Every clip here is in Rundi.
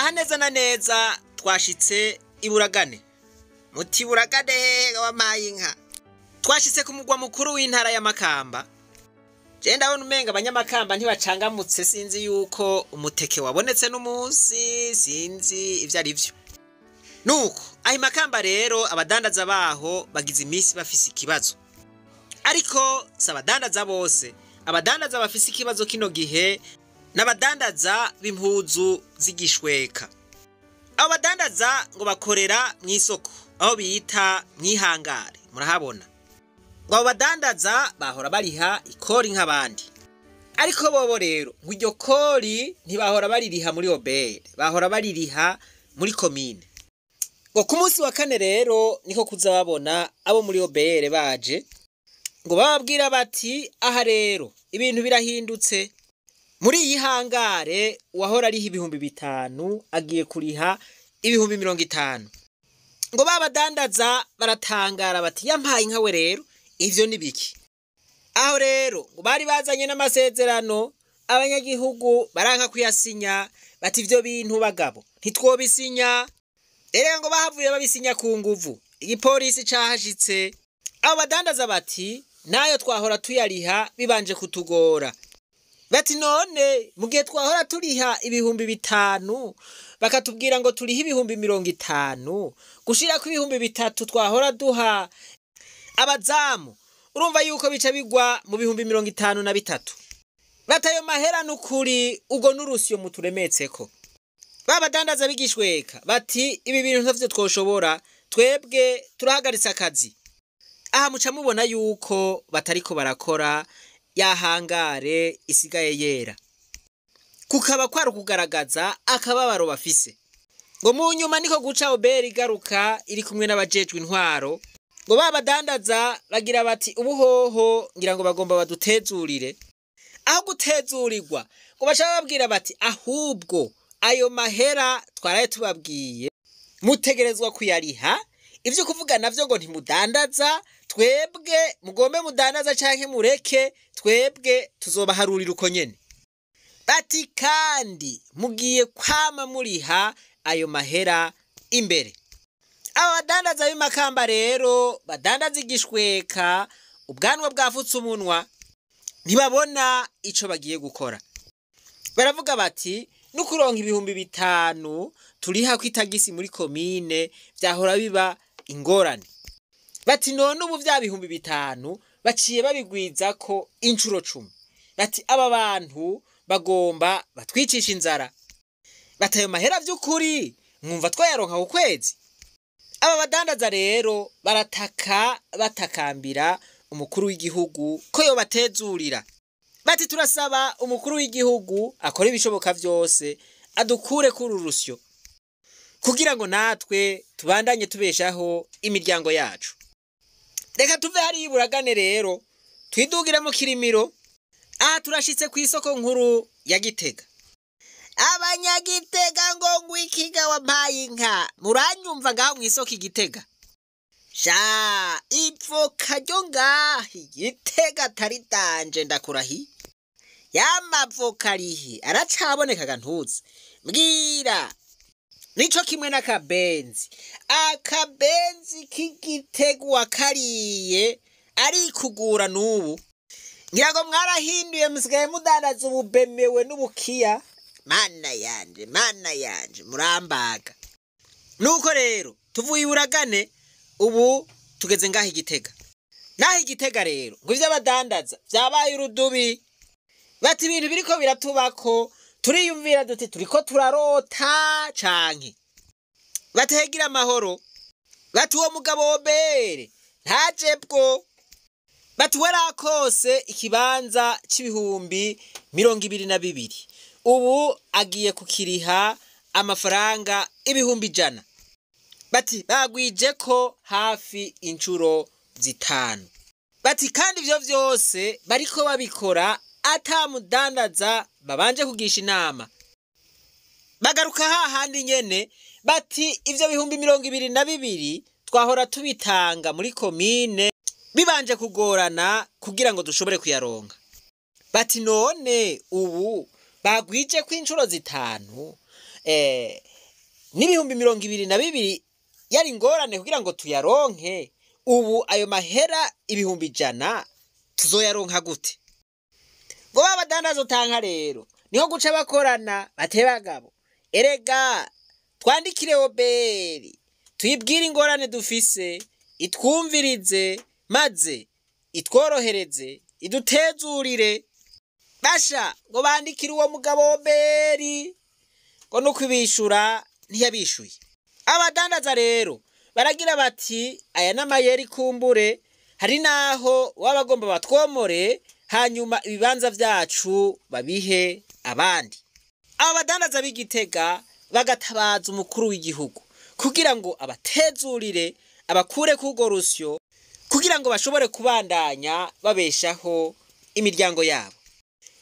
Aha neza na neza twashitse iburagane. Muti buragane hehe wampaye inka? Twashitse ku mugwa mukuru w'intara ya Makamba. Je ndabona umenga abanyamakamba ntibacangamutse, sinzi yuko umuteke wabonetse n'umunsi, sinzi ivyo ari vyo. Nuko aho Makamba rero abadandaza baho bagize iminsi bafise ikibazo. Ariko si abadandaza bose, abadandaza bafise ikibazo kino gihe n'abadandaza b'impuzu z'igishweka. Abo badandaza ngo bakorera mw'isoko aho bita mw'ihangare, murahabona. Ngo abo badandaza bahora bariha ikori nk'abandi, ariko bobo rero ngo iryo kori ntibahora baririha muri obere, bahora baririha muri komine. Ngo ku munsi wa kane rero niko kuza babona abo muri obere baje, ngo bababwira bati aha rero ibintu birahindutse, muri iyi hangare uwahora ariha 5000 agiye kuriha 50,000. Ngo babadandaza baratangara bati yampaye inka we rero ivyo ni biki? Aho rero ngo bari bazanye n'amasezerano, abanyagihugu baranka kuyasinya, bati ivyo bintu bagabo ntitwobisinya. Rero ngo bahavuye babisinya ku nguvu, igipolisi cahashitse. Abo badandaza bati nayo twahora tuyariha bibanje kutugora. Bati none mu gihe twahora turiha 5000 bakatubwira ngo turihe 50,000, gushirako 3000 twahora duha abazamu, urumva yuko bica bigwa mu 53,000. Batayo mahera nukuri ubwo n'urusyo muturemetseko. Babadandaza bigishweka bati ibi bintu ntavyo twoshobora, twebwe turahagaritse akazi. Aha muca mubona yuko batariko barakora, ya hangare isigaye yera, kukaba kwari kugaragaza akababaro bafise. Ngo mu nyuma niko guca oberi igaruka iri kumwe n'abajejwe intwaro, ngo babadandaza bagira bati ubuhoho ngira ngo bagomba badutezurire. Aho gutezurirwa ngo baca bababwira bati ahubwo ayo mahera twaraye tubabwiye mutegerezwa kuyariha, ivyo kuvuga navyo ngo ntimudandaza, twebwe mugombe mudandaza canke mureke, twebwe tuzobaharurira uko nyene. Bati kandi mugiye kwama muriha ayo mahera imbere. Aba badandaza b'imakamba rero badandaza igishweka, ubwanwa bwafutse umunwa, ntibabona ico bagiye gukora. Baravuga bati nukuronka 5000 turiha kwitagisi muri komine vyahora biba ingorane. Bati none ubu vya 5000 baciye babigwizako incuro 10. Bati aba bantu bagomba batwicisha inzara. Batayo mahera vy'ukuri mwumva twayaronka ku kwezi. Aba badandaza rero barataka batakambira umukuru w'igihugu ko yobatezurira. Bati turasaba umukuru w'igihugu akora ibishoboka vyose adukure kuri urusyo, kugira ngo natwe tubandanye tubeshaho imiryango yacu. Reka tuve hariya iburagane rero twidugire mu Kirimiro. Aha turashitse ku isoko nkuru ya Gitega. Abanyagitega ngo ngwikiga wampaye inka, muranyumva ngaho mu isoko Igitega. Sha ivoka ryo ngahi Gitega atari danje ndakurahi. Yamavoka arihe aracaboneka gantuze. Mbwira nico kimwe n'akabenzi. Akabenzi k'igitegwa kariye arikugura n'ubu. Ngira ngo mwarahinduye musigaye mudandaza ububemewe n'ubukiya. Mana yanje, mana yanje, murambaga. Nuko rero tuvuye iburagane ubu tugeze ngaho Igitega. Naho Igitega rero ngo ivyo abadandaza vyabaye urudubi. Bati ibintu biriko biratubako turiyumvira duti turiko turarota canke. Bategira amahoro. Bati uwo mugabo Obere ntajebwo. Bati warakose ikibanza c'22,000, ubu agiye kukiriha amafaranga 100,000. Bati bagwije ko hafi incuro 5. Bati kandi ivyo vyose bariko babikora atamudandaza babanje kugisha inama. Bagaruka hahandi nyene bati ivyo 22,000 twahora tubitanga muri komine bibanje kugorana kugira ngo dushobore kuyaronka. Bati none ubu bagwije ko incuro 5, N'ibihumbi 22 yari ingorane kugira ngo tuyaronke. Ubu ayo mahera 100,000 tuzoyaronka gute? Ngo babadandaza utanka rero niho guca bakorana bate bagabo, erega twandikire OBR, tuyibwire ingorane dufise, itwumvirize maze itworohereze, idutezurire. Basha ngo bandikire uwo mugabo OBR, ngo no kwibishura ntiyabishuye. Abadandaza rero baragira bati aya n'amayeri, kumbure hari naho baba bagomba batwomore, hanyuma ibibanza vyacu babihe abandi. Aba badandaza b'Igitega bagatabaza umukuru w'igihugu kugira ngo abatezurire, abakure k'urwo rusyo, kugira ngo bashobore kubandanya babeshaho imiryango yabo.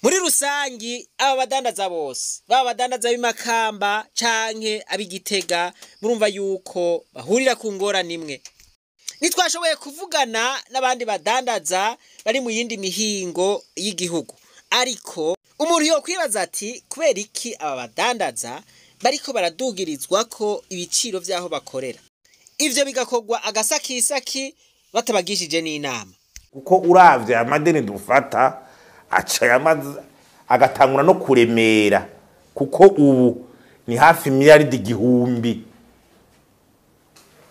Muri rusangi, aba badandaza bose, baba badandaza b'Imakamba canke ab'Igitega, murumva yuko bahurira ku ngorane imwe. Ntitwashoboye kuvugana n'abandi badandaza bari mu yindi mihingo y'igihugu, ariko umuntu yokwibaza ati kubera iki aba badandaza bariko baradugirizwa ko ibiciro vy'aho bakorera, ivyo bigakorwa agasakisaki batabagishije n'inama? Kuko uravye amadeni dufata aca yamaze agatangura no kuremera, kuko ubu ni hafi miliyaridi 1000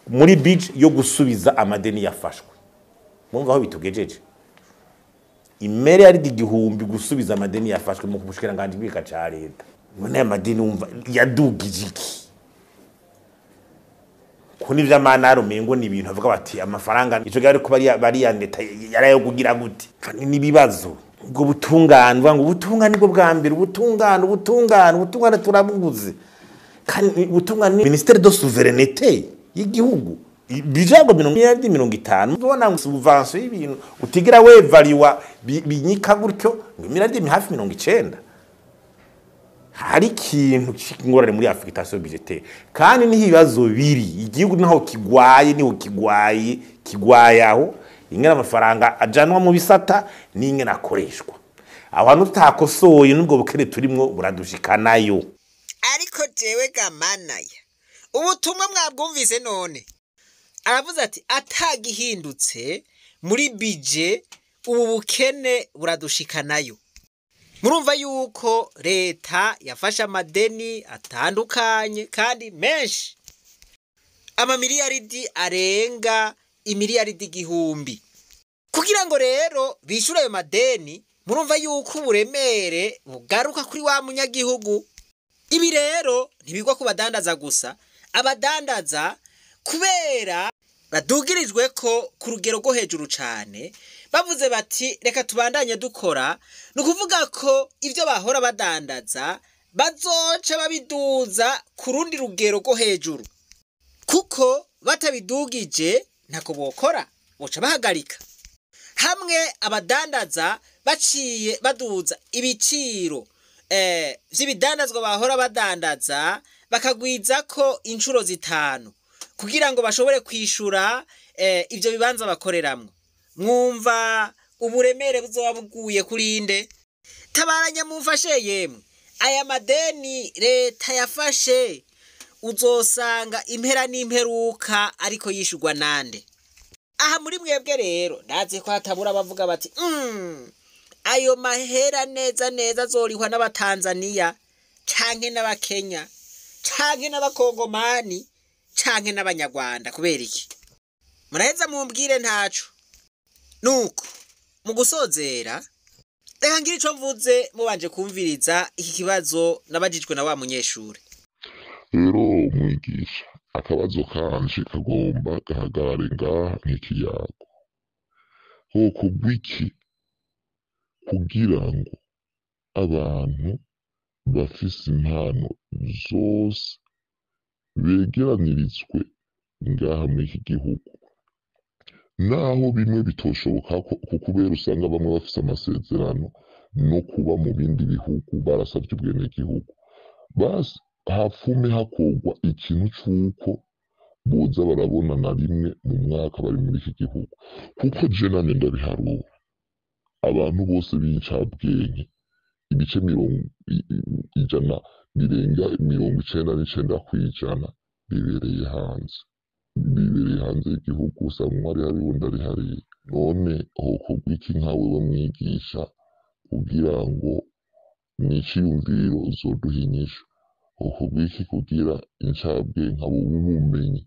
muri budget yo gusubiza amadeni yafashwe. Mumva aho bitugejeje, imiliyaridi 1000 gusubiza amadeni yafashwe mu bushikiranganji bw'ika ca leta. None aya madeni wumva yadugije iki? Ko n'ivy'amanaro umengo ni ibintu avuga bati amafaranga ico gihe ariko bariya leta yarayo kugira gute? N'ibibazo ubwo butungane, uvuga ngo ubutungane bwo bwa mbere, ubutungane, ubutungane, ubutungane turabubuze. Kandi ubutungane ni ministère de souveraineté y'igihugu. Bijago 50 miliyardi, ubona ngo subvention y'ibintu utigira wevaliwa binyika gutyo ngo miliyardi hafi 90. Hari ikintu c'ingorane muri affectation budgétaire, kandi niho ibibazo biri. Igihugu niho kigwaye, niho kigwaye, kigwaye aho ingene amafaranga ajanwa mu bisata n'ingene akoreshwa. Aho hantu tutakosoye, n'ubwo bukene turimwo buradushikanayo. Ariko jewe gamanaya, ubutumwa mwabwumvise. None aravuze ati atagihindutse muri budget, ubu bukene buradushikanayo. Murumva yuko leta yafashe amadeni atandukanye kandi menshi, amamiliyaridi arenga imiliyaridi 1000, kugira ngo rero bishyure ayo madeni. Murumva yuko uburemere bugaruka kuri wa munyagihugu. Ibi rero ntibigwa ku badandaza gusa. Abadandaza kubera badugirijwe ko ku rugero rwo hejuru cane, bavuze bati reka tubandanye dukora. Ni ukuvuga ko ibyo bahora badandaza bazoca babiduza ku rundi rugero rwo hejuru, kuko batabidugije ntako bokora, boca bahagarika. Hamwe abadandaza baciye baduza ibiciro vy'ibidandazwa bahora badandaza, bakagwiza ko inshuro 5 kugira ngo bashobore kwishura ivyo bibanza bakoreramwo, mwumva uburemere buzoba buguye kuri inde? Tabaranya mumfashe yemwe. Aya madeni leta yafashe uzosanga impera n'imperuka ariko yishurwa nande? Aha muri mwebwe rero ndazi ko hatabura abavuga bati ayo mahera neza neza azorihwa n'Abatanzaniya canke n'Abakenya canke n'Abakongomani canke n'Abanyarwanda. Kubera iki? Muraheza mumbwire ntaco. Nuko mu gusozera, reka ngire ico mvuze mubanje kumviriza iki kibazo nabajijwe na wa munyeshure. Rero mwigisha, akabazo kanje kagomba gahagarare ngaha nk'ikiyago. Hokorwa iki kugira ngo abantu bafise impano zose begeranirizwe ngaha muri iki gihugu, naho bimwe bitoshoboka ko kubera usanga bamwe bafise amasezerano no kuba mu bindi bihugu, barasavye ubwenegihugu, basi hapfume hakorwa ikintu c'uko boza barabonana rimwe mu mwaka bari muri iki gihugu? Kuko je nanje ndabiharura, abantu bose b'incabwenge ibice mirongo ijana Birenga 99% bibereye hanze, bibereye hanze y'igihugu. Usanga umwe ari hariya, uwundi ari hariya. None hokorwa iki nka wewe mwigisha kugira ngo n'iciyumviro uzoduha inyishu? Hokorwa iki kugira incabwenge abo b'ubumenyi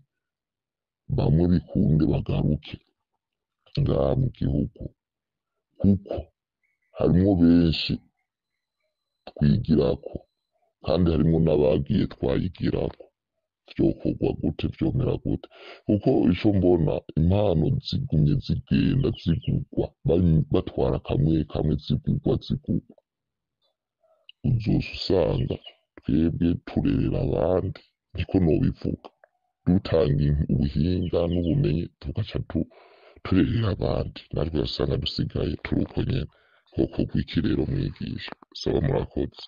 bamwe bikunde bagaruke ngaha mu gihugu? Kuko harimwo benshi twigirako, kandi harimwo n'abagiye twayigirako. Vyokorwa gute? Vyomera gute? Kuko ico mbona, impano zigumye zigenda zigurwa, batwara kamwe kamwe, zigurwa zigurwa, uzoca usanga twebwe turerera abandi, niko nobivuga, dutanga ubuhinga n'ubumenyi, tugaca turerera abandi, natwe ugasanga dusigaye turi uko nyene. Hokorwa iki rero mwigisha? Saba, murakoze.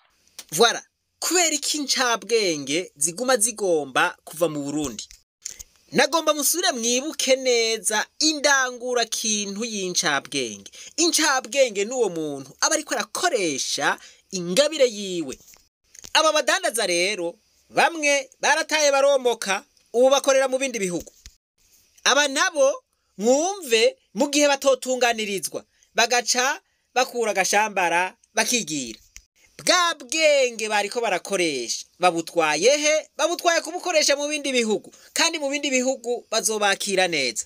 Voilà. Kubera iki incabwenge ziguma zigomba kuva mu Burundi? Nagomba musubire mwibuke neza indangura kintu y'incabwenge. Incabwenge n'uwo muntu aba ariko arakoresha ingabire yiwe. Aba badandaza rero bamwe barataye baromoka, ubu bakorera mu bindi bihugu. Aba nabo mwumve, mu gihe batotunganirizwa bagaca bakura agashambara bakigira, bwa bwenge bariko barakoresha babutwaye he? Babutwaye kubukoresha mu bindi bihugu, kandi mu bindi bihugu bazobakira neza.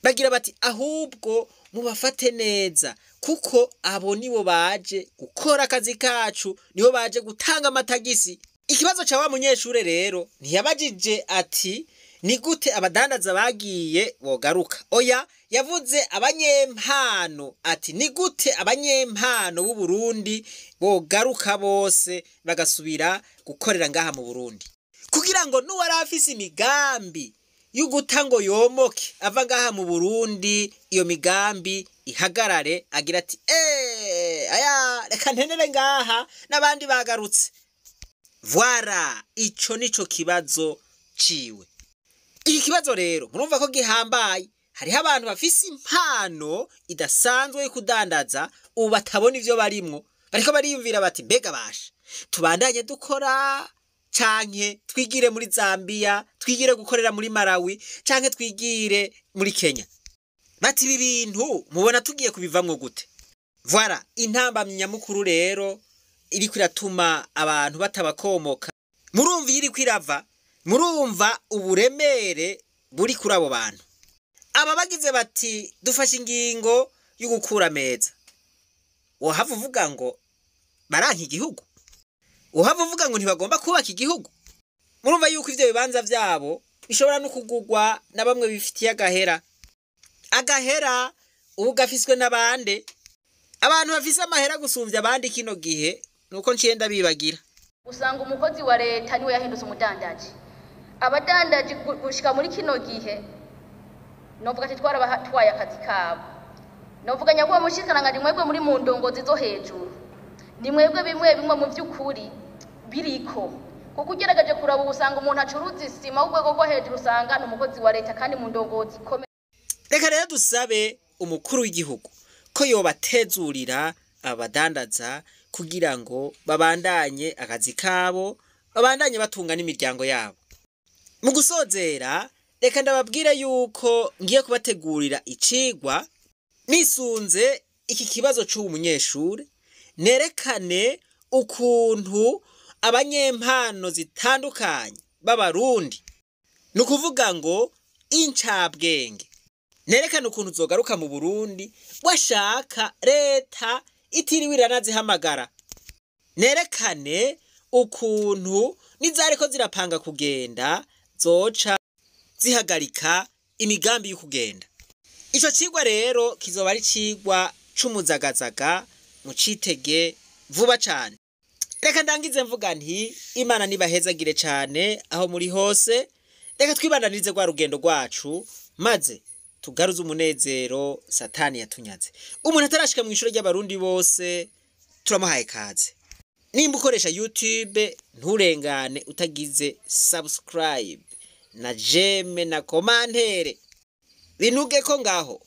Bagira bati: "Ahubwo mubafate neza, kuko abo nibo baje gukora akazi kacu, nibo baje gutanga amatagisi." Ikibazo ca wa munyeshure rero, ntiyabajije ati: "Ni gute abadandaza bagiye bogaruka?" Oya, yavuze abanyempano, ati: "Ni gute abanyempano b'u Burundi bogaruka bose bagasubira gukorera ngaha mu Burundi?" Kugira ngo n'uwari afise imigambi y'uguta ngo yomoke ava ngaha mu Burundi, iyo migambi ihagarare, agira ati: "Eee, aya, reka ntenere ngaha, n'abandi bagarutse." Voilà, ico nico kibazo ciwe. Iki kibazo rero murumva ko gihambaye. Hariho abantu bafise impano idasanzwe yo kudandaza, ubu batabona ivyo barimwo, bariko bariyumvira bati: "Mbega basha, tubandanye dukora canke twigire muri Zambia, twigire gukorera muri Malawi, canke twigire muri Kenya?" Bati: "Ibi bintu mubona tugiye kubivamwo gute?" Voilà, intambamyi nyamukuru rero iriko iratuma abantu batabakomoka, murumva iyo iriko irava, murumva uburemere buri kuri abo bantu. Aba bagize bati: "Dufashe ingingo yo gukura ameza." Wohava uvuga ngo baranka igihugu? Uhava uvuga ngo ntibagomba kubaka igihugu? Murumva yuko ivyo bibanza vyabo bishobora no kugurwa na bamwe bifitiye agahera. Agahera ubu gafiswe n'abande? Abantu bafise amahera gusumvya abandi kino gihe, nuko nciye ndabibagira. Usanga umukozi wa leta niwe yahindutse umudandaji. Abadandaji gushika muri kino gihe, novuga ati twarabatwaye akazi kabo. Novuga, nyakubahwa mushikiranganji, mwebwe muri mu ndongozi zo hejuru, ni mwebwe bimwe bimwe mu vy'ukuri biriko, kuko ugerageje kuraba ubu, usanga umuntu acuruza isima w'urwego rwo hejuru, usanga ni umukozi wa leta kandi mu ndongozi ikomeye. Reka rero dusabe umukuru w'igihugu ko yobatezurira abadandaza kugira ngo babandanye akazi kabo, babandanye batunga n'imiryango yabo. Mu gusozera, reka ndababwire yuko ngiye kubategurira icigwa nisunze iki kibazo c'uwu munyeshure, nerekane ukuntu abanyempano zitandukanye b'Abarundi, ni ukuvuga ngo incabwenge, nerekane ukuntu zogaruka mu Burundi washaka leta itiriwe iranazihamagara, nerekane ukuntu nizariko zirapanga kugenda zoca zihagarika imigambi y'ukugenda. Ico cigwa rero kizoba ari icigwa c'umuzagazaga, mucitege vuba cane. Reka ndangize mvuga nti: Imana nibahezagire cane aho muri hose. Reka twibandanirize rwa rugendo rwacu, maze tugaruze umunezero Satani yatunyaze. Umuntu atarashika mw'ishure ry'Abarundi bose, turamuhaye kaze. Nimba ukoresha YouTube, nturengane utagize subscribe na j'aime na commentaire. Binuge ko ngaho.